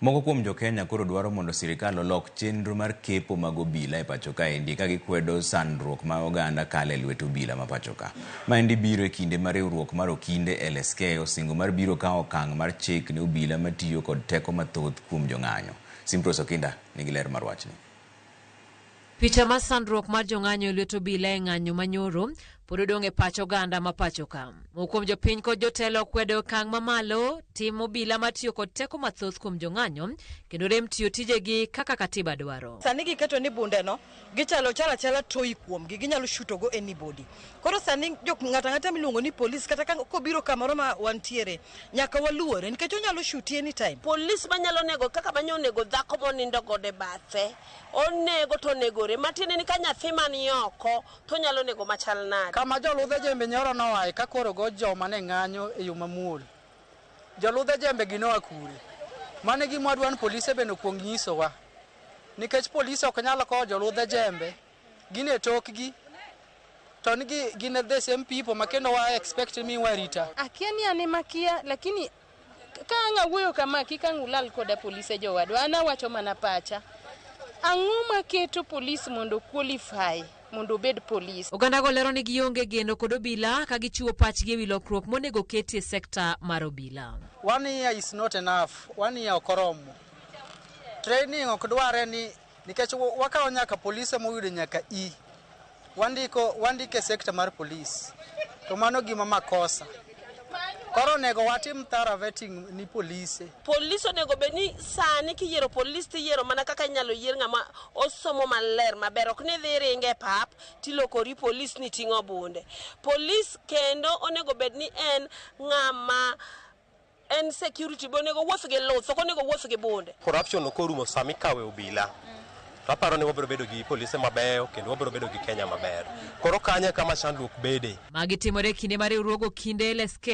Moko kuom jokenya koro dwaro mondo sirikal olok chenro mar kepo mag obila e pacho kaendi ka gikwedo sandruok ma oganda kale e lwet obila ma pacho ka. Maendi biro e kinde ma riwruok mar okinde LSK osingo mar biro kawo okang' mar chik ne obila matiyo kod teko mathoth kuom jong'anyo. Simprose Okinda nigi ler mar wachni. Picha mar sandruok mar jong'anyo e lwet obila e ng'anyo manyoro pod odong' e pach oganda ma pacho ka. Moko kuom jopiny kod jotelo okwedo okang' mamalo tim obila matiyo kod teko mathoth kuom jong'anyo kendo rem tiyo tijegi kaka katiba dwaro. Sani giketo ni bunde no gichalo chalo achala toy kuomgi, ginyalo shuto go anybody. Koro sani jok ng'ato ang'ata miluongo ni police kata ka kobiro kamoro ma wantiere nyaka waluore nikech onyalo shuti anytime. Polis manyalo nego kaka manyo onego dhako monindo godo e bathe onego to onegore matiende ni ka nyathi man oko to onyalo nego machal nade. Kama joludhe jembe nyoro noaye ka koro go joma ne ng'anyo e yo mamuol. Joludhe jembe gi noa kure? Mano e gima wadwa ni polise bende okuong nyisowa. Nikech polise ok nyal kowo joludhe jembe, gin e tokgi, to ni gin the same people ma kendo wa expect ni warita. Akia ni an ema kia, lakini ka ang' awuoyo kama kik ang' ulal koda polise jowadwa, an awacho mana pacha. Ang'o maketo polis mondo qualify mondo obed polis? Ogandago lero ni gionge geno kod obila ka gichiwo pachgi ewi lokruok monego oketi e sekta mar obila. One year is not enough. One year ok oromo. Training ok dware ni nikech wakawo nyaka polise moyudo nyaka E. Wandiko wandike sekta mar polis. To mano gima makosa. Koro onego watim thorough vetting ni polise. Polis onego bed ni sani kiyiero polis tiyiero mana kaka inyalo yier ng'ama osomo maler maber ok ni idhi ringe e pap tilokori polis ni ting'o bunde. Polis kendo onego bed ni en ng'ama en security be onego wuoth gi luth ok onego wuoth gi bunde. Corruption ok orumo sama ikawe obila. To aparo ni wabiro bedo gi polise mabeyo kendo wabiro bedo gi Kenya maber. Koro kanyo e kama chandruok bede. Magi timore e kinde ma riwruog okinde LSK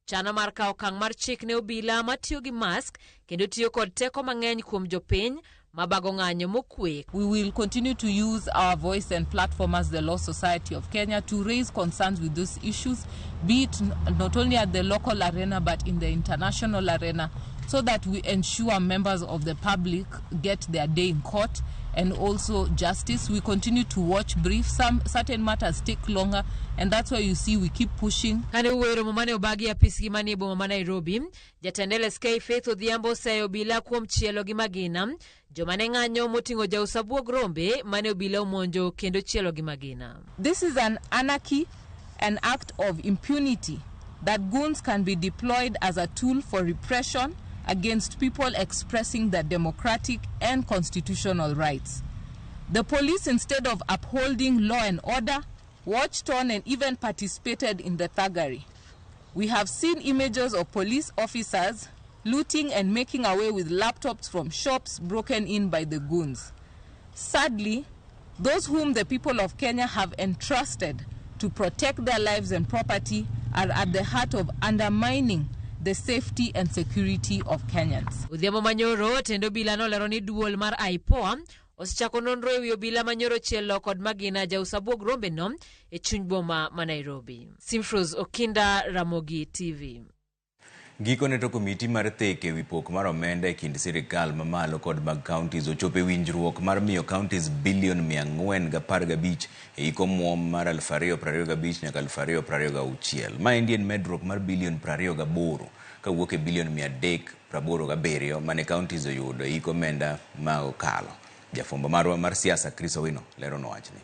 chano mar kawo okang' mar chik ne obila matiyo gi mask kendo tiyo kod teko mang'eny kuom jopiny mabago ng'anyo mokwe. We will continue to use our voice and platform as the Law Society of Kenya to raise concerns with these issues, be it not only at the local arena but in the international arena, so that we ensure members of the public get their day in court and also justice. We continue to watch brief. Some certain matters take longer, and that's why you see we keep pushing. Kane wuoyo e romo mane obagi e apisgi manie boma ma Nairobi, jatend LSK Faith Odhiambo oseyo obila kuom chielo gi magina joma ne ng'anyo moting'o jaus abuog rombe mane obila omonjo kendo chielo gi magina. This is an anarchy, an act of impunity that goons can be deployed as a tool for repression against people expressing their democratic and constitutional rights. The police, instead of upholding law and order, watched on and even participated in the thuggery. We have seen images of police officers looting and making away with laptops from shops broken in by the goons. Sadly, those whom the people of Kenya have entrusted to protect their lives and property are at the heart of undermining the safety and security of Kenyans. Odhiambo manyoro tend obila nolero ni duol mar IPOA osechako nonro ewi obila manyoro chielo kod magina jaus abuog rombe no e chuny boma ma Nairobi. Simfros Okinda, Ramogi TV. Gikone to komiti mar thek ewi pok mar omenda e kind sirikal mamalo kod mag counties ochopo e winjruok mar miyo counties bilion 415 e hik omuom mar 2025 nyaka 2026. Maendi en medruok mar bilion 28 kawuok e bilion 387 mane counties oyudo e hik omenda ma okalo. Jafwambo marwa mar siasa Chris Owino leronwa wachni.